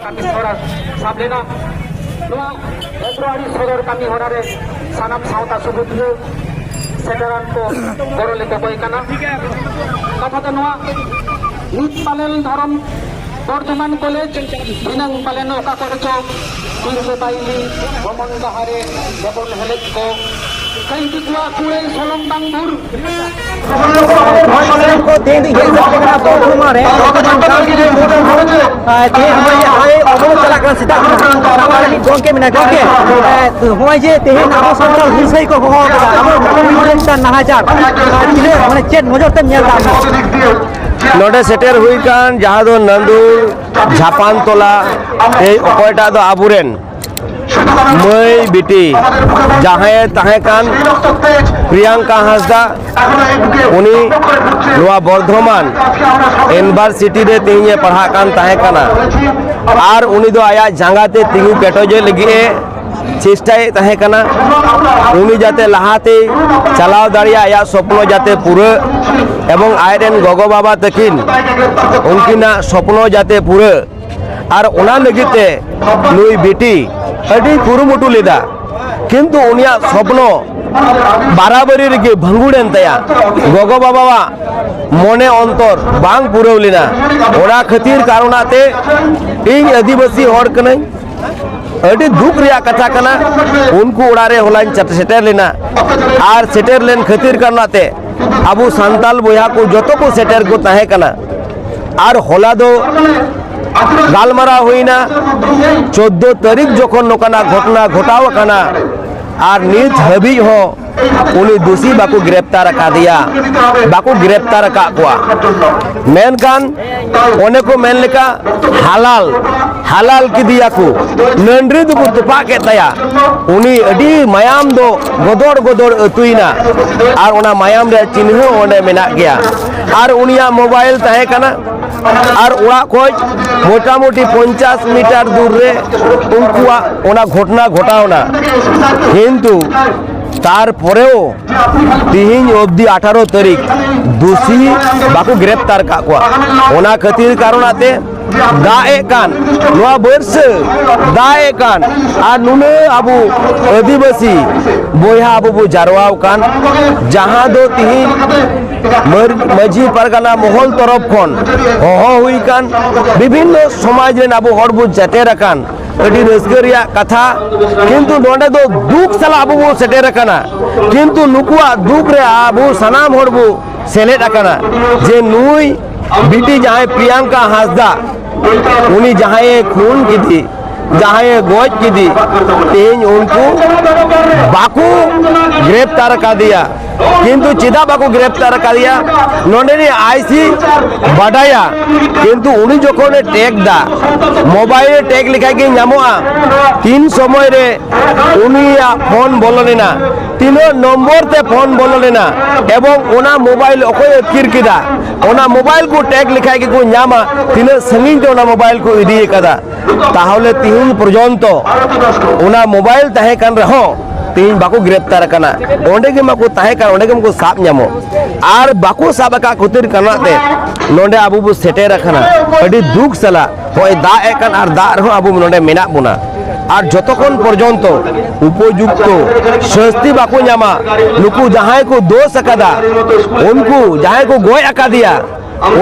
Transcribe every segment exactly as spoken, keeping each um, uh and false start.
ᱠᱟᱹᱢᱤ ᱦᱚᱨᱟ ᱥᱟᱵ ᱞᱮᱱᱟ᱾ ᱱᱚᱣᱟ ᱯᱷᱮᱵᱽᱨᱩᱣᱟᱨᱤ ᱥᱚᱫᱚᱨ ᱠᱟᱹᱢᱤ ᱦᱚᱨᱟ ᱨᱮ ᱥᱟᱱᱟᱢ ᱥᱟᱶᱛᱟ ᱥᱩᱵᱩᱫᱷᱤᱭᱟᱹ ᱥᱮᱴᱮᱨᱟᱱ ᱠᱚ ᱜᱚᱲᱚ ᱞᱮ ᱠᱚᱠᱚᱭ ᱠᱟᱱᱟ᱾ ᱠᱟᱛᱷᱟ ᱫᱚ ᱱᱚᱣᱟ, ᱱᱤᱛ ᱯᱟᱞᱮᱱ ᱫᱷᱚᱨᱚᱢ ᱵᱚᱨᱫᱷᱚᱢᱟᱱ ᱠᱚᱞᱮᱡᱽ, ᱫᱷᱤᱱᱟᱹᱝ ᱯᱟᱞᱮᱱ ᱚᱠᱟ ᱠᱚᱨᱮ ᱪᱚ ᱛᱤᱨᱞᱟᱹ ᱵᱟᱭᱞᱤ ᱜᱚᱢᱚᱱ ᱰᱟᱦᱟᱨ ᱨᱮ ᱰᱚᱵᱚᱞ ᱦᱮᱞᱮᱡ ᱠᱚ ᱠᱟᱹᱭ ᱫᱤᱠᱩᱣᱟᱜ ᱠᱩᱲᱟᱹᱭ ᱥᱚᱞᱚᱝ ᱵᱟᱝ ᱵᱷᱩᱨ᱾ ᱛᱮᱦᱮᱧ ᱫᱚ ᱤᱧ ᱦᱮᱡ ᱥᱮᱴᱮᱨ ᱠᱟᱱᱟ ᱵᱚᱨᱫᱷᱚᱢᱟᱱ ᱨᱮ᱾ ᱟᱨ ᱛᱮᱦᱮᱧ ᱱᱚᱜᱼᱚᱭ ᱡᱟᱦᱟᱸᱭ ᱚᱵᱚᱨᱳᱫᱷ ᱪᱟᱞᱟᱜ ᱠᱟᱱᱟ ᱥᱮᱛᱟᱜ ᱠᱷᱚᱱᱟᱜ, ᱚᱱᱟ ᱵᱟᱨᱮ ᱢᱤᱫ ᱜᱚᱢᱠᱮ ᱢᱮᱱᱟᱭ᱾ ᱜᱚᱢᱠᱮ, ᱮ, ᱱᱚᱜᱼᱚᱭ ᱡᱮ ᱛᱮᱦᱮᱧ ᱟᱵᱚ ᱥᱟᱱᱛᱟᱲ ᱦᱩᱞᱥᱟᱹᱭ ᱠᱚ ᱦᱚᱦᱚ ᱟᱠᱟᱫᱟ, ᱟᱵᱚ ᱢᱤᱫᱴᱟᱝ ᱱᱟᱦᱟᱪᱟᱨ, ᱟᱨ ᱛᱤᱱᱟᱹᱜ, ᱢᱟᱱᱮ, ᱪᱮᱫ ᱱᱚᱡᱚᱨ ᱛᱮᱢ ᱧᱮᱞ ᱮᱫᱟ ᱟᱢ? ᱱᱚᱰᱮ ᱥᱮᱴᱮᱨ ᱦᱩᱭ ᱠᱟᱱ ᱡᱟᱦᱟᱸ ᱫᱚ ᱱᱟᱱᱫᱩᱨ ᱡᱷᱟᱯᱟᱱ ᱛᱚᱞᱟ, ᱮᱭ ᱚᱠᱚᱭᱴᱟᱜ ᱫᱚ ᱟᱵᱚᱨᱮᱱ ᱢᱟᱹᱭ ᱵᱤᱴᱤ ᱡᱟᱦᱟᱸᱭᱮ ᱛᱟᱦᱮᱸ ᱠᱟᱱ ᱯᱨᱤᱭᱟᱝᱠᱟ ᱦᱟᱸᱥᱫᱟ, ᱩᱱᱤ ᱱᱚᱣᱟ ᱵᱚᱨᱫᱷᱚᱢᱟᱱ ᱤᱭᱩᱱᱤᱵᱷᱟᱨᱥᱤᱴᱤ ᱨᱮ ᱛᱮᱦᱮᱧ ᱮ ᱯᱟᱲᱦᱟᱜ ᱠᱟᱱ ᱛᱟᱦᱮᱸ ᱠᱟᱱᱟ᱾ ᱟᱨ ᱩᱱᱤ ᱫᱚ ᱟᱭᱟᱜ ᱡᱟᱸᱜᱟ ᱛᱮ ᱛᱤᱸᱜᱩ ᱠᱮᱴᱮᱡᱚᱜ ᱞᱟᱹᱜᱤᱫ ᱮ ᱪᱮᱥᱴᱟᱭᱮᱫ ᱛᱟᱦᱮᱸ ᱠᱟᱱᱟ᱾ ᱩᱱᱤ ᱡᱟᱛᱮ ᱞᱟᱦᱟᱛᱮᱭ ᱪᱟᱞᱟᱣ ᱫᱟᱲᱮᱭᱟᱜ, ᱟᱭᱟᱜ ᱥᱚᱯᱱᱚ ᱡᱟᱛᱮ ᱯᱩᱨᱟᱹᱜ ᱮᱵᱚᱝ ᱟᱡᱨᱮᱱ ᱜᱚᱜᱚ ᱵᱟᱵᱟ ᱛᱟᱹᱠᱤᱱ ᱩᱱᱠᱤᱱᱟᱜ ᱥᱚᱯᱱᱚ ᱡᱟᱛᱮ ᱯᱩᱨᱟᱹᱜ, ᱟᱨ ᱚᱱᱟ ᱞᱟᱹᱜᱤᱫ ᱛᱮ ᱱᱩᱭ ᱵᱤᱴᱤ ᱟᱹᱰᱤ ᱠᱩᱨᱩᱢᱩᱴᱩ ᱞᱮᱫᱟ᱾ ᱠᱤᱱᱛᱩ ᱩᱱᱤᱭᱟᱜ ᱥᱚᱯᱱᱚ ᱵᱟᱨᱟᱵᱟᱨᱤ ᱨᱮᱜᱮ ᱵᱷᱟᱸᱜᱩᱲᱮᱱ ᱛᱟᱭᱟ᱾ ᱜᱚᱜᱚ ᱵᱟᱵᱟᱣᱟᱜ ᱢᱚᱱᱮ ᱚᱱᱛᱚᱨ ᱵᱟᱝ ᱯᱩᱨᱟᱹᱣ ᱞᱮᱱᱟ᱾ ᱚᱱᱟ ᱠᱷᱟᱹᱛᱤᱨ ᱠᱟᱨᱚᱱᱟᱜ ᱛᱮ ᱤᱧ ᱟᱹᱫᱤᱵᱟᱹᱥᱤ ᱦᱚᱲ ᱠᱟᱹᱱᱟᱹᱧ, ᱟᱹᱰᱤ ᱫᱩᱠ ᱨᱮᱭᱟᱜ ᱠᱟᱛᱷᱟ ᱠᱟᱱᱟ᱾ ᱩᱱᱠᱩ ᱚᱲᱟᱜ ᱨᱮ ᱦᱚᱞᱟᱧ ᱪᱟᱴ-, ᱥᱮᱴᱮᱨ ᱞᱮᱱᱟ, ᱟᱨ ᱥᱮᱴᱮᱨ ᱞᱮᱱ ᱠᱷᱟᱹᱛᱤᱨ ᱠᱟᱨᱚᱱᱟᱜ ᱛᱮ ᱟᱵᱚ ᱥᱟᱱᱛᱟᱞ ᱵᱚᱭᱦᱟ ᱠᱚ ᱡᱚᱛᱚ ᱠᱚ ᱥᱮᱴᱮᱨ ᱠᱚ ᱛᱟᱦᱮᱸ ᱠᱟᱱᱟ᱾ ᱟᱨ ᱦᱚᱞᱟ ᱫᱚ ᱜᱟᱞᱢᱟᱨᱟᱣ ᱦᱩᱭᱱᱟ, ᱪᱳᱫᱽᱫᱳ ᱛᱟᱹᱨᱤᱠᱷ ᱡᱚᱠᱷᱚᱱ ᱱᱚᱝᱠᱟᱱᱟᱜ ᱜᱷᱚᱴᱚᱱᱟ ᱜᱷᱚᱴᱟᱣ ᱟᱠᱟᱱᱟ, ᱟᱨ ᱱᱤᱛ ᱦᱟᱹᱵᱤᱡ ᱦᱚᱸ ᱩᱱᱤ ᱫᱩᱥᱤ ᱵᱟᱠᱚ ᱜᱨᱮᱯᱛᱟᱨ ᱟᱠᱟᱫᱮᱭᱟ, ᱵᱟᱠᱚ ᱜᱨᱮᱯᱛᱟᱨ ᱟᱠᱟᱫ ᱠᱚᱣᱟ᱾ ᱢᱮᱱᱠᱷᱟᱱ ᱚᱱᱮ ᱠᱚ ᱢᱮᱱ ᱞᱮᱠᱟ, ᱦᱟᱞᱟᱞ, ᱦᱟᱞᱟᱞ ᱠᱮᱫᱮᱭᱟ ᱠᱚ, ᱱᱟᱹᱰᱨᱤ ᱫᱚᱠᱚ ᱛᱚᱯᱟᱜ ᱠᱮᱫ ᱛᱟᱭᱟ᱾ ᱩᱱᱤ ᱟᱹᱰᱤ ᱢᱟᱭᱟᱢ ᱫᱚ ᱜᱚᱫᱚᱲ ᱜᱚᱫᱚᱲ ᱟᱹᱛᱩᱭᱮᱱᱟ, ᱟᱨ ᱚᱱᱟ ᱢᱟᱭᱟᱢ ᱨᱮᱭᱟᱜ ᱪᱤᱱᱦᱟᱹ ᱚᱸᱰᱮ ᱢᱮᱱᱟᱜ ᱜᱮᱭᱟ᱾ ᱟᱨ ᱩᱱᱤᱭᱟᱜ ᱢᱳᱵᱟᱭᱤᱞ ᱛᱟᱦᱮᱸ ᱠᱟᱱᱟ, ᱟᱨ ᱚᱲᱟᱜ ᱠᱷᱚᱡ ᱢᱚᱴᱟᱢᱩᱴᱤ ᱯᱚᱧᱪᱟᱥ ᱢᱤᱴᱟᱨ ᱫᱩᱨ ᱨᱮ ᱩᱱᱠᱩᱣᱟᱜ ᱚᱱᱟ ᱜᱷᱚᱴᱚᱱᱟ ᱜᱷᱚᱴᱟᱣᱱᱟ᱾ ᱠᱤᱱᱛᱩ ᱛᱟᱨᱯᱚᱨᱮᱣ ᱛᱤᱦᱤᱧ ᱚᱵᱫᱤ ᱟᱴᱷᱟᱨᱚ ᱛᱟᱹᱨᱤᱠᱷ ᱫᱩᱥᱤ ᱵᱟᱠᱚ ᱜᱨᱮᱯᱛᱟᱨ ᱠᱟᱜ ᱠᱚᱣᱟ᱾ ᱚᱱᱟ ᱠᱷᱟᱹᱛᱤᱨ ᱠᱟᱨᱚᱱ ᱟᱛᱮ ᱫᱟᱜ ᱮᱫ ᱠᱟᱱ, ᱱᱚᱣᱟ ᱵᱟᱹᱨᱥᱟᱹ ᱫᱟᱜ ᱮᱫ ᱠᱟᱱ, ᱟᱨ ᱱᱩᱱᱟᱹᱜ ᱟᱵᱚ ᱟᱹᱫᱤᱵᱟᱹᱥᱤ ᱵᱚᱭᱦᱟ ᱟᱵᱚ ᱵᱚ ᱡᱟᱨᱣᱟ ᱟᱠᱟᱱ, ᱡᱟᱦᱟᱸ ᱫᱚ ᱛᱤᱦᱤᱧ ᱢᱟᱹᱨ-, ᱢᱟᱹᱡᱷᱤ ᱯᱟᱨᱜᱟᱱᱟ ᱢᱚᱦᱚᱞ ᱛᱚᱨᱚᱯ ᱠᱷᱚᱱ ᱦᱚᱦᱚ ᱦᱩᱭ ᱟᱠᱟᱱ, ᱵᱤᱵᱷᱤᱱᱱᱚ ᱥᱚᱢᱟᱡᱽ ᱨᱮᱱ ᱟᱵᱚ ᱦᱚᱲ ᱵᱚ ᱥᱮᱴᱮᱨ ᱟᱠᱟᱱ, ᱟᱹᱰᱤ ᱨᱟᱹᱥᱠᱟᱹ ᱨᱮᱭᱟᱜ ᱠᱟᱛᱷᱟ᱾ ᱠᱤᱱᱛᱩ ᱱᱚᱰᱮ ᱫᱚ ᱫᱩᱠ ᱥᱟᱞᱟᱜ ᱟᱵᱚ ᱵᱚ ᱥᱮᱴᱮᱨ ᱟᱠᱟᱱᱟ, ᱠᱤᱱᱛᱩ ᱱᱩᱠᱩᱣᱟᱜ ᱫᱩᱠ ᱨᱮ ᱟᱵᱚ ᱥᱟᱱᱟᱢ ᱦᱚᱲ ᱵᱚ ᱥᱮᱞᱮᱫ ᱟᱠᱟᱱᱟ ᱡᱮ ᱱᱩᱭ ᱵᱤᱴᱤ ᱡᱟᱦᱟᱸᱭ ᱯᱨᱤᱭᱟᱝᱠᱟ ᱦᱟᱸᱥᱫᱟ, ᱩᱱᱤ ᱡᱟᱦᱟᱸᱭᱮ ᱠᱷᱩᱱ ᱠᱮᱫᱮ, ᱡᱟᱦᱟᱸᱭᱮ ᱜᱚᱡ ᱠᱮᱫᱮ, ᱛᱮᱦᱮᱧ ᱩᱱᱠᱩ ᱵᱟᱠᱚ ᱜᱨᱮᱯᱛᱟᱨ ᱟᱠᱟᱫᱮᱭᱟ᱾ ᱠᱤᱱᱛᱩ ᱪᱮᱫᱟᱜ ᱵᱟᱠᱚ ᱜᱨᱮᱯᱛᱟᱨ ᱟᱠᱟᱫᱮᱭᱟ? ᱱᱚᱰᱮᱱᱤᱡ ᱟᱭ ᱥᱤ ᱵᱟᱰᱟᱭᱟ, ᱠᱤᱱᱛᱩ ᱩᱱᱤ ᱡᱚᱠᱷᱚᱱᱮ ᱴᱮᱜᱽ ᱫᱟ, ᱢᱳᱵᱟᱭᱤᱞ ᱨᱮ ᱴᱮᱜᱽ ᱞᱮᱠᱷᱟᱡ ᱜᱮ ᱧᱟᱢᱚᱜᱼᱟ ᱛᱤᱱ ᱥᱚᱢᱚᱭ ᱨᱮ ᱩᱱᱤᱭᱟᱜ ᱯᱷᱳᱱ ᱵᱚᱞᱚ ᱞᱮᱱᱟ, ᱛᱤᱱᱟᱹᱜ ᱱᱚᱢᱵᱚᱨ ᱛᱮ ᱯᱷᱳᱱ ᱵᱚᱞᱚ ᱞᱮᱱᱟ, ᱮᱵᱚᱝ ᱚᱱᱟ ᱢᱳᱵᱟᱭᱤᱞ ᱚᱠᱚᱭ ᱟᱹᱛᱠᱤᱨ ᱠᱮᱫᱟ, ᱚᱱᱟ ᱢᱳᱵᱟᱭᱤᱞ ᱠᱚ ᱴᱮᱜᱽ ᱞᱮᱠᱷᱟᱡ ᱜᱮᱠᱚ ᱧᱟᱢᱟ ᱛᱤᱱᱟᱹᱜ ᱥᱟᱺᱜᱤᱧ ᱛᱮ ᱚᱱᱟ ᱢᱳᱵᱟᱭᱤᱞ ᱠᱚ ᱤᱫᱤ ᱟᱠᱟᱫᱟ᱾ ᱛᱟᱦᱚᱞᱮ ᱛᱤᱦᱤᱧ ᱯᱚᱨᱡᱚᱱᱛᱚ ᱚᱱᱟ ᱢᱳᱵᱟᱭᱤᱞ ᱛᱟᱦᱮᱸ ᱠᱟᱱ ᱨᱮᱦᱚᱸ ᱛᱤᱦᱤᱧ ᱵᱟᱠᱚ ᱜᱨᱮᱯᱛᱟᱨ ᱟᱠᱟᱱᱟ᱾ ᱚᱸᱰᱮ ᱜᱮ ᱢᱟᱠᱚ ᱛᱟᱦᱮᱸ ᱠᱟᱱ, ᱚᱸᱰᱮ ᱜᱮ ᱢᱟᱠᱚ ᱥᱟᱵ ᱧᱟᱢᱚᱜ᱾ ᱟᱨ ᱵᱟᱠᱚ ᱥᱟᱵ ᱟᱠᱟᱫ ᱠᱷᱟᱹᱛᱤᱨ ᱠᱟᱨᱚᱱ ᱛᱮ ᱱᱚᱰᱮ ᱟᱵᱚ ᱵᱚ ᱥᱮᱴᱮᱨ ᱟᱠᱟᱱᱟ᱾ ᱟᱹᱰᱤ ᱫᱩᱠ ᱥᱟᱞᱟᱜ ᱦᱚᱸᱜᱼᱚᱭ ᱫᱟᱜ ᱮᱫ ᱠᱟᱱ ᱟᱨ ᱫᱟᱜ ᱨᱮᱦᱚᱸ ᱟᱵᱚ ᱱᱚᱰᱮ ᱢᱮᱱᱟᱜ ᱵᱚᱱᱟ᱾ ᱟᱨ ᱡᱚᱛᱚᱠᱷᱚᱱ ᱯᱚᱨᱡᱚᱱᱛᱚ ᱩᱯᱚᱡᱩᱠᱛᱚ ᱥᱟᱹᱥᱛᱤ ᱵᱟᱠᱚ ᱧᱟᱢᱟ, ᱱᱩᱠᱩ ᱡᱟᱦᱟᱸᱭ ᱠᱚ ᱫᱳᱥ ᱟᱠᱟᱫᱟ, ᱩᱱᱠᱩ ᱡᱟᱦᱟᱸᱭ ᱠᱚ ᱜᱚᱡ ᱟᱠᱟᱫᱮᱭᱟ,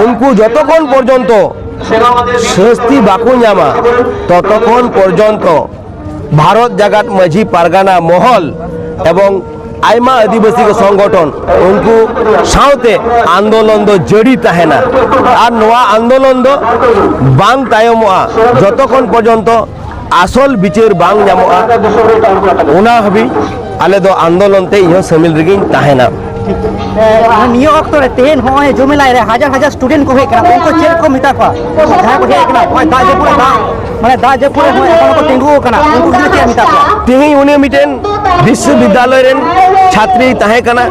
ᱩᱱᱠᱩ ᱡᱚᱛᱚᱠᱷᱚᱱ ᱯᱚᱨᱡᱚᱱᱛᱚ ᱥᱟᱹᱥᱛᱤ ᱵᱟᱠᱚ ᱧᱟᱢᱟ, ᱛᱚᱛᱚᱠᱷᱚᱱ ᱯᱚᱨᱡᱚᱱᱛᱚ ᱵᱷᱟᱨᱚᱛ ᱡᱟᱠᱟᱛ ᱢᱟᱹᱡᱷᱤ ᱯᱟᱨᱜᱟᱱᱟ ᱢᱚᱦᱚᱞ ᱮᱵᱚᱝ ᱟᱭᱢᱟ ᱟᱹᱫᱤᱵᱟᱹᱥᱤ ᱠᱚ ᱥᱚᱝᱜᱚᱴᱷᱚᱱ ᱩᱱᱠᱩ ᱥᱟᱶᱛᱮ ᱟᱱᱫᱳᱞᱚᱱ ᱫᱚ ᱡᱟᱹᱨᱤ ᱛᱟᱦᱮᱱᱟ᱾ ᱟᱨ ᱱᱚᱣᱟ ᱟᱱᱫᱳᱞᱚᱱ ᱫᱚ ᱵᱟᱝ ᱛᱟᱭᱚᱢᱚᱜᱼᱟ ᱡᱚᱛᱚᱠᱷᱚᱱ ᱯᱚᱨᱡᱚᱱᱛᱚ ᱟᱥᱚᱞ ᱵᱤᱪᱟᱹᱨ ᱵᱟᱝ ᱧᱟᱢᱚᱜᱼᱟ, ᱚᱱᱟ ᱦᱟᱹᱵᱤᱡ ᱟᱞᱮ ᱫᱚ ᱟᱱᱫᱳᱞᱚᱱ ᱛᱮ ᱤᱧᱦᱚᱸ ᱥᱟᱹᱢᱤᱞ ᱨᱮᱜᱮᱧ ᱛᱟᱦᱮᱱᱟ᱾ ᱮ, ᱱᱤᱭᱟᱹ ᱚᱠᱛᱚ ᱨᱮ ᱛᱮᱦᱮᱧ ᱦᱚᱸᱜᱼᱚᱭ ᱡᱚᱢᱮᱞᱟᱭ ᱨᱮ ᱦᱟᱡᱟᱨ ᱦᱟᱡᱟᱨ ᱥᱴᱩᱰᱮᱱᱴ ᱠᱚ ᱦᱮᱡ ᱠᱟᱱᱟ, ᱩᱱᱠᱩ ᱪᱮᱫ ᱠᱚ ᱢᱮᱛᱟ ᱠᱚᱣᱟ? ᱡᱟᱦᱟᱸᱭ ᱠᱚ ᱦᱮᱡ ᱠᱟᱱᱟ, ᱱᱚᱜᱼᱚᱭ ᱫᱟᱜ ᱡᱟᱹᱯᱩᱫ ᱨᱮ ᱫᱟᱜ, ᱢᱟᱱᱮ ᱫᱟᱜ ᱡᱟᱹᱯᱩᱫ ᱨᱮ ᱦᱚᱸᱜᱼᱚᱭ ᱮᱠᱷᱚᱱ ᱠᱚ ᱛᱤᱸᱜᱩ ᱟᱠᱟᱱᱟ, ᱩᱱᱠᱩ ᱤᱫᱤ ᱠᱟᱛᱮ ᱪᱮᱫ ᱮᱢ ᱢᱮᱛᱟ ᱠᱚᱣᱟ? ᱛᱮᱦᱮᱧ ᱩᱱᱤ ᱢᱤᱫᱴᱮᱱ ᱵᱤᱥᱥᱚᱵᱤᱫᱽᱫᱟᱞᱚᱭ ᱨᱮᱱ ᱪᱷᱟᱛᱨᱤᱭ ᱛᱟᱦᱮᱸ ᱠᱟᱱᱟ᱾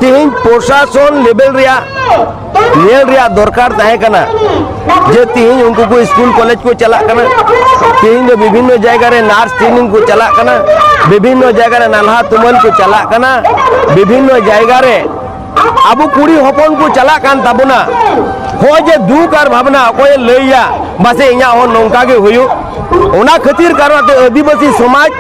ᱛᱮᱦᱮᱧ ᱯᱨᱚᱥᱟᱥᱚᱱ ᱞᱮᱵᱮᱞ ᱨᱮᱭᱟᱜ ᱧᱮᱞ ᱨᱮᱭᱟᱜ ᱫᱚᱨᱠᱟᱨ ᱛᱟᱦᱮᱸ ᱠᱟᱱᱟ ᱡᱮ ᱛᱮᱦᱮᱧ ᱩᱱᱠᱩ ᱠᱚ ᱥᱠᱩᱞ ᱠᱚᱞᱮᱡᱽ ᱠᱚ ᱪᱟᱞᱟᱜ ᱠᱟᱱᱟ, ᱛᱮᱦᱮᱧ ᱫᱚ ᱵᱤᱵᱷᱤᱱᱱᱚ ᱡᱟᱭᱜᱟ ᱨᱮ ᱱᱟᱨᱥ ᱴᱨᱮᱱᱤᱝ ᱠᱚ ᱪᱟᱞᱟᱜ ᱠᱟᱱᱟ, ᱵᱤᱵᱷᱤᱱᱱᱚ ᱡᱟᱭᱜᱟ ᱨᱮ ᱱᱟᱞᱦᱟ ᱛᱩᱢᱟᱹᱞ ᱠᱚ ᱪᱟᱞᱟᱜ ᱠᱟᱱᱟ, ᱵᱤᱵᱷᱤᱱᱱᱚ ᱡᱟᱭᱜᱟ ᱨᱮ ᱟᱵᱚ ᱠᱩᱲᱤ ᱦᱚᱯᱚᱱ ᱠᱚ ᱪᱟᱞᱟᱜ ᱠᱟᱱ ᱛᱟᱵᱚᱱᱟ᱾ ᱦᱚᱸᱜᱼᱚᱭ ᱡᱮ ᱫᱩᱠ ᱟᱨ ᱵᱷᱟᱵᱽᱱᱟ, ᱚᱠᱚᱭᱮ ᱞᱟᱹᱭᱟ ᱵᱟᱥᱮ ᱤᱧᱟᱹᱜ ᱦᱚᱸ ᱱᱚᱝᱠᱟ ᱜᱮ ᱦᱩᱭᱩᱜ, ᱚᱱᱟ ᱠᱷᱟᱹᱛᱤᱨ ᱠᱟᱨᱚᱱ ᱛᱮ ᱟᱹᱫᱤᱵᱟᱹᱥᱤ ᱥᱚᱢᱟᱡᱽ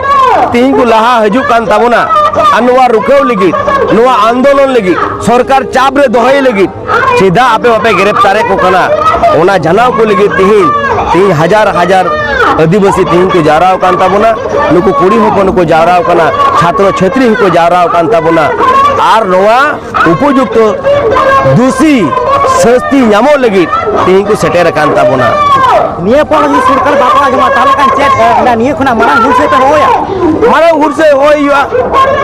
ᱛᱮᱦᱮᱧ ᱠᱚ ᱞᱟᱦᱟ ᱦᱤᱡᱩᱜ ᱠᱟᱱ ᱛᱟᱵᱚᱱᱟ᱾ ᱟᱨ ᱱᱚᱣᱟ ᱨᱩᱠᱷᱟᱹᱣ ᱞᱟᱹᱜᱤᱫ, ᱱᱚᱣᱟ ᱟᱱᱫᱳᱞᱚᱱ ᱞᱟᱹᱜᱤᱫ, ᱥᱚᱨᱠᱟᱨ ᱪᱟᱯ ᱨᱮ ᱫᱚᱦᱚᱭ ᱞᱟᱹᱜᱤᱫ ᱪᱮᱫᱟᱜ ᱟᱯᱮ ᱵᱟᱯᱮ ᱜᱨᱮᱯᱛᱟᱨᱮᱫ ᱠᱚ ᱠᱟᱱᱟ? ᱚᱱᱟ ᱡᱟᱱᱟᱣ ᱠᱚ ᱞᱟᱹᱜᱤᱫ ᱛᱤᱦᱤᱧ, ᱛᱤᱦᱤᱧ ᱦᱟᱡᱟᱨ ᱦᱟᱡᱟᱨ ᱟᱹᱫᱤᱵᱟᱹᱥᱤ ᱛᱤᱦᱤᱧ ᱠᱚ ᱡᱟᱣᱨᱟ ᱟᱠᱟᱱ ᱛᱟᱵᱚᱱᱟ, ᱱᱩᱠᱩ ᱠᱩᱲᱤ ᱦᱚᱯᱚᱱ ᱠᱚ ᱡᱟᱣᱨᱟ ᱟᱠᱟᱱᱟ, ᱪᱷᱟᱛᱨᱚ ᱪᱷᱟᱹᱛᱨᱤ ᱦᱚᱸᱠᱚ ᱡᱟᱣᱨᱟ ᱟᱠᱟᱱ ᱛᱟᱵᱚᱱᱟ᱾ ᱟᱨ ᱱᱚᱣᱟ ᱩᱯᱚᱡᱩᱠᱛᱚ ᱫᱩᱥᱤ ᱥᱟᱹᱥᱛᱤ ᱧᱟᱢᱚᱜ ᱞᱟᱹᱜᱤᱫ ᱛᱤᱦᱤᱧ ᱠᱚ ᱥᱮᱴᱮᱨ ᱟᱠᱟᱱ ᱛᱟᱵᱚᱱᱟ᱾ ᱱᱤᱭᱟᱹ ᱯᱚᱨ ᱡᱩᱫᱤ ᱥᱚᱨᱠᱟᱨ ᱵᱟᱠᱚ ᱟᱸᱡᱚᱢᱟ, ᱛᱟᱦᱚᱞᱮ ᱠᱷᱟᱱ ᱪᱮᱫ, ᱮ, ᱱᱤᱭᱟᱹ ᱠᱷᱚᱱᱟᱜ ᱢᱟᱨᱟᱝ ᱦᱩᱞᱥᱟᱹᱭ ᱯᱮ ᱦᱚᱦᱚᱭᱟ? ᱢᱟᱨᱟᱝ ᱦᱩᱞᱥᱟᱹᱭ ᱦᱚᱦᱚᱭ ᱦᱩᱭᱩᱜᱼᱟ᱾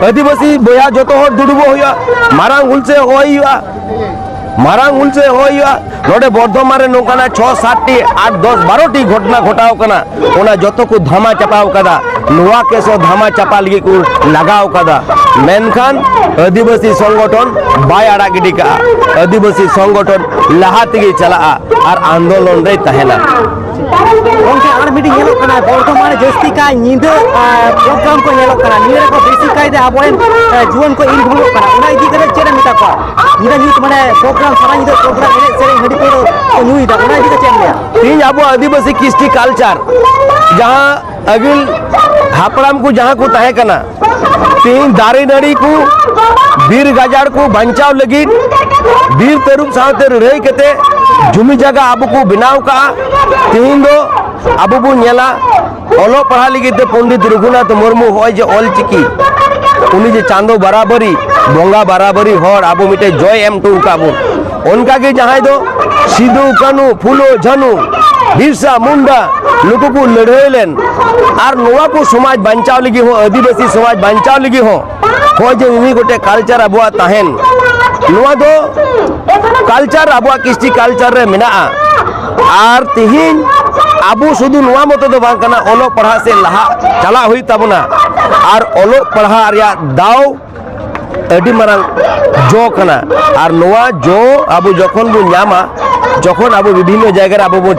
ᱟᱹᱫᱤᱵᱟᱹᱥᱤ ᱵᱚᱭᱦᱟ ᱡᱚᱛᱚ ᱦᱚᱲ ᱫᱩᱲᱩᱵᱚᱜ ᱦᱩᱭᱩᱜᱼᱟ, ᱢᱟᱨᱟᱝ ᱦᱩᱞᱥᱟᱹᱭ ᱦᱚᱦᱚᱭ ᱦᱩᱭᱩᱜᱼᱟ᱾ ᱢᱟᱨᱟᱝ ᱦᱩᱞᱥᱟᱹᱭ ᱦᱚᱦᱚᱭ ᱦᱩᱭᱩᱜᱼᱟ᱾ ᱱᱚᱰᱮ ᱵᱚᱨᱫᱷᱚᱢᱟᱱ ᱨᱮ ᱱᱚᱝᱠᱟᱱᱟᱜ ᱪᱷᱚ ᱥᱟᱛ ᱴᱤ, ᱟᱴ, ᱫᱚᱥ, ᱵᱟᱨᱚ ᱴᱤ ᱜᱷᱚᱴᱚᱱᱟ ᱜᱷᱚᱴᱟᱣ ᱠᱟᱱᱟ, ᱚᱱᱟ ᱡᱚᱛᱚ ᱠᱚ ᱫᱷᱟᱢᱟ ᱪᱟᱯᱟᱣ ᱠᱟᱫᱟ᱾ ᱱᱚᱣᱟ ᱠᱮᱥ ᱦᱚᱸ ᱫᱷᱟᱢᱟ ᱪᱟᱯᱟ ᱞᱟᱹᱜᱤᱫ ᱠᱚ ᱞᱟᱜᱟᱣ ᱠᱟᱫᱟ, ᱢᱮᱱᱠᱷᱟᱱ ᱟᱹᱫᱤᱵᱟᱹᱥᱤ ᱥᱚᱝᱜᱚᱴᱷᱚᱱ ᱵᱟᱭ ᱟᱲᱟᱜ ᱜᱤᱰᱤ ᱠᱟᱜᱼᱟ᱾ ᱟᱹᱫᱤᱵᱟᱹᱥᱤ ᱥᱚᱝᱜᱚᱴᱷᱚᱱ ᱞᱟᱦᱟ ᱛᱮᱜᱮ ᱪᱟᱞᱟᱜᱼᱟ ᱟᱨ ᱟᱱᱫᱳᱞᱚᱱ ᱨᱮᱭ ᱛᱟᱦᱮᱱᱟ᱾ ᱜᱚᱢᱠᱮ, ᱟᱨ ᱢᱤᱫᱴᱤᱡ ᱧᱮᱞᱚᱜ ᱠᱟᱱᱟ, ᱵᱚᱨᱫᱷᱚᱢᱟᱱ ᱨᱮ ᱡᱟᱹᱥᱛᱤ ᱠᱟᱭ ᱧᱤᱫᱟᱹ, ᱟᱨ, ᱯᱨᱳᱜᱨᱟᱢ ᱠᱚ ᱧᱮᱞᱚᱜ ᱠᱟᱱᱟ, ᱱᱤᱭᱟᱹ ᱨᱮᱠᱚ ᱵᱮᱥᱤ ᱠᱟᱭᱛᱮ ᱟᱵᱚᱨᱮᱱ, ᱟᱨ, ᱡᱩᱣᱟᱹᱱ ᱠᱚ ᱤᱱᱵᱷᱚᱞᱵᱷᱚᱜ ᱠᱟᱱᱟ, ᱚᱱᱟ ᱤᱫᱤ ᱠᱟᱛᱮ ᱪᱮᱫ ᱮᱢ ᱢᱮᱛᱟ ᱠᱚᱣᱟ? ᱧᱤᱫᱟᱹ ᱧᱩᱛ, ᱢᱟᱱᱮ, ᱯᱨᱳᱜᱨᱟᱢ, ᱥᱟᱨᱟ ᱧᱤᱫᱟᱹ ᱯᱨᱳᱜᱨᱟᱢ, ᱮᱱᱮᱡ ᱥᱮᱨᱮᱧ, ᱦᱟᱺᱰᱤ ᱯᱟᱹᱣᱨᱟᱹ ᱠᱚ ᱧᱩᱭᱮᱫᱟ, ᱚᱱᱟ ᱤᱫᱤ ᱠᱟᱛᱮ ᱪᱮᱫ ᱮᱢ ᱞᱟᱹᱭᱟ? ᱛᱮᱦᱤᱧ ᱟᱵᱚ ᱟᱹᱫᱤᱵᱟᱹᱥᱤ ᱠᱨᱤᱥᱴᱤ ᱠᱟᱞᱪᱟᱨ, ᱡᱟᱦᱟᱸ ᱟᱹᱜᱤᱞ ᱦᱟᱯᱲᱟᱢ ᱠᱚ ᱡᱟᱦᱟᱸ ᱠᱚ ᱛᱟᱦᱮᱸ ᱠᱟᱱᱟ, ᱛᱮᱦᱤᱧ ᱫᱟᱨᱮ ᱱᱟᱹᱲᱤ ᱠᱚ, ᱵᱤᱨ ᱜᱟᱡᱟᱲ ᱠᱚ ᱵᱟᱧᱪᱟᱣ ᱞᱟᱹᱜᱤᱫ ᱵᱤᱨ ᱛᱟᱹᱨᱩᱵ ᱥᱟᱶᱛᱮ ᱞᱟᱹᱲᱦᱟᱹᱭ ᱠᱟᱛᱮ ᱡᱩᱢᱤ ᱡᱟᱭᱜᱟ ᱟᱵᱚ ᱠᱚ ᱵᱮᱱᱟᱣ ᱠᱟᱜᱼᱟ᱾ ᱛᱮᱦᱤᱧ ᱫᱚ ᱟᱵᱚ ᱵᱚᱱ ᱧᱮᱞᱟ, ᱚᱞᱚᱜ ᱯᱟᱲᱦᱟᱜ ᱞᱟᱹᱜᱤᱫ ᱛᱮ ᱯᱚᱱᱰᱤᱛ ᱨᱚᱜᱷᱩᱱᱟᱛᱷ ᱢᱩᱨᱢᱩ ᱦᱚᱸᱜᱼᱚᱭ ᱡᱮ ᱚᱞ ᱪᱤᱠᱤ, ᱩᱱᱤ ᱡᱮ ᱪᱟᱸᱫᱚ ᱵᱟᱨᱟᱵᱟᱨᱤ, ᱵᱚᱸᱜᱟ ᱵᱟᱨᱟᱵᱟᱨᱤ ᱦᱚᱲ ᱟᱵᱚ ᱢᱤᱫᱴᱮᱡ ᱡᱚᱭ ᱮᱢ ᱦᱚᱴᱚ ᱟᱠᱟᱫ ᱵᱚᱱ, ᱚᱱᱠᱟᱜᱮ ᱡᱟᱦᱟᱸᱭ ᱫᱚ ᱥᱤᱫᱩ, ᱠᱟᱹᱱᱦᱩ, ᱯᱷᱩᱞᱳ, ᱡᱷᱟᱱᱩ, ᱵᱤᱨᱥᱟ ᱢᱩᱱᱰᱟ, ᱱᱩᱠᱩ ᱠᱚ ᱞᱟᱹᱲᱦᱟᱹᱭ ᱞᱮᱱ, ᱟᱨ ᱱᱚᱣᱟ ᱠᱚ ᱥᱚᱢᱟᱡᱽ ᱵᱟᱧᱪᱟᱣ ᱞᱟᱹᱜᱤᱫ ᱦᱚᱸ, ᱟᱹᱫᱤᱵᱟᱹᱥᱤ ᱥᱚᱢᱟᱡᱽ ᱵᱟᱧᱪᱟᱣ ᱞᱟᱹᱜᱤᱫ ᱦᱚᱸ, ᱦᱚᱸᱜᱼᱚᱭ ᱡᱮ ᱢᱤᱢᱤᱫ ᱜᱚᱴᱮᱡ ᱠᱟᱞᱪᱟᱨ ᱟᱵᱚᱣᱟᱜ ᱛᱟᱦᱮᱱ, ᱱᱚᱣᱟ ᱫᱚ ᱠᱟᱞᱪᱟᱨ, ᱟᱵᱚᱣᱟᱜ ᱠᱨᱤᱥᱴᱤ ᱠᱟᱞᱪᱟᱨ ᱨᱮ ᱢᱮᱱᱟᱜᱼᱟ᱾ ᱟᱨ ᱛᱤᱦᱤᱧ ᱟᱵᱚ ᱥᱩᱫᱷᱩ ᱱᱚᱣᱟ ᱢᱚᱛᱚ ᱫᱚ ᱵᱟᱝ ᱠᱟᱱᱟ, ᱚᱞᱚᱜ ᱯᱟᱲᱦᱟᱜ ᱥᱮᱫ ᱞᱟᱦᱟ ᱪᱟᱞᱟᱜ ᱦᱩᱭᱩᱜ ᱛᱟᱵᱚᱱᱟ᱾ ᱟᱨ ᱚᱞᱚᱜ ᱯᱟᱲᱦᱟᱜ ᱨᱮᱭᱟᱜ ᱫᱟᱣ ᱟᱹᱰᱤ ᱢᱟᱨᱟᱝ ᱡᱚ ᱠᱟᱱᱟ᱾ ᱟᱨ ᱱᱚᱣᱟ ᱡᱚ ᱟᱵᱚ ᱡᱚᱠᱷᱚᱱ ᱵᱚᱱ ᱧᱟᱢᱟ, ᱡᱚᱠᱷᱚᱱ ᱟᱵᱚ ᱵᱤᱵᱷᱤᱱᱱᱚ ᱡᱟᱭᱜᱟ ᱨᱮ ᱟᱵᱚ ᱵᱚᱱ